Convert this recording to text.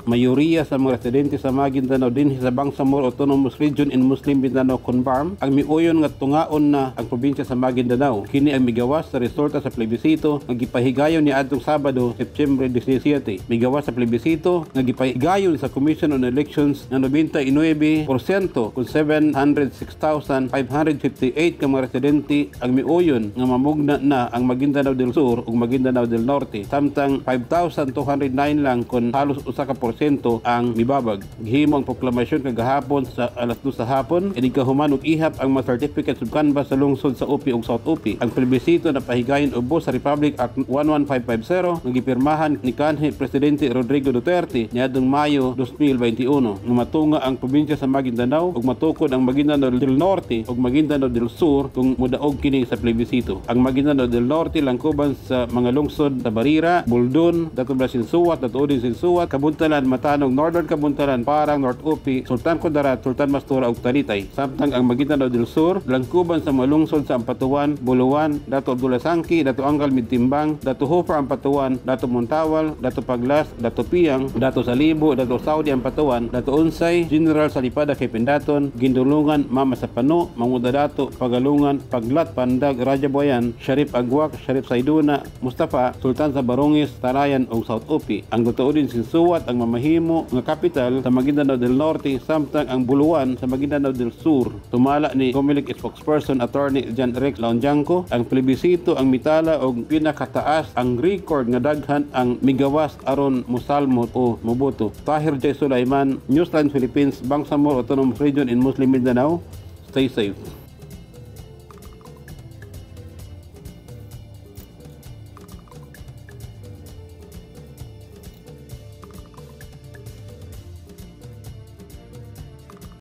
Mayoriya sa mga residente sa Maguindanao dinhi sa Bangsamoro Autonomous Region in Muslim Mindanao CONBARM ang miuyon nga tungaon na ang probinsya sa Maguindanao. Kini ang migawas sa resulta sa plebisito nga gipahigayon ni adtong Sabado, Setyembre 17. Migawas sa plebisito nga gipahigayon sa Commission on Elections nga 99% kung 706,558 ka mga residente ang miuyon nga mamugna na ang Maguindanao del Sur ug Maguindanao del Norte, samtang 5,209 lang kon halos 1% ang mibabag. Gihimo ang proklamasyon kagahapon sa alas 2 sa hapon inig kahuman og ihap ang mga certificates ug canvass sa lungsod sa Upi ug South Upi. Ang plebisito na pahigayon ubos sa Republic Act 11550 nga gipirmahan ni kanhi Presidente Rodrigo Duterte niadtong Mayo 2021 nga matunga ang probinsya sa Maguindanao ug matukod ang Maguindanao del Norte ug Maguindanao del Sur kung modaog kini sa plebisito. Ang Maguindanao del Norte langkuban sa mga lungsod sa Barira, Buldon, Datu Blas Sinsuat, Datu Odin Sinsuat, Kabuntalan, Matanog, Northern Kabuntalan, Parang, North Upi, Sultan Kudarat, Sultan Mastura ug Talitay. Samtang ang Maguindanao del Sur langkuban sa mga lungsod sa Ampatuan, Buluan, Datu Abdullah Sangki, Datu Anggal Midtimbang, Datu Hofer Ampatuan, Datu Montawal, Datu Paglas, Datu Piang, Datu Salibo, Datu Saudi Ampatuan, Datu Unsay, General Salipada Kay Pindaton, Gindulungan, Mama Sapano, Mangudadato, Pagalungan, Paglat, Pandag, Raja Buayan, Sharif Agwak, Sharif Saiduna, Mustafa, Sultan sa Barongis, Talayan ug South Upi. Ang Datu Odin Sinsuat ang mamahimo nga capital sa Maguindanao del Norte, samtang ang Buluan sa Maguindanao del Sur. Tumala ni Comelec spokesperson Attorney John Rex Laonjanco, ang plebisito ang mitala og pinakataas ang record nga daghan ang migawas aron mosalmot o moboto. Tahir J. Sulaiman, Newsline Philippines, Bangsamoro Autonomous Region in Muslim Mindanao. Stay safe.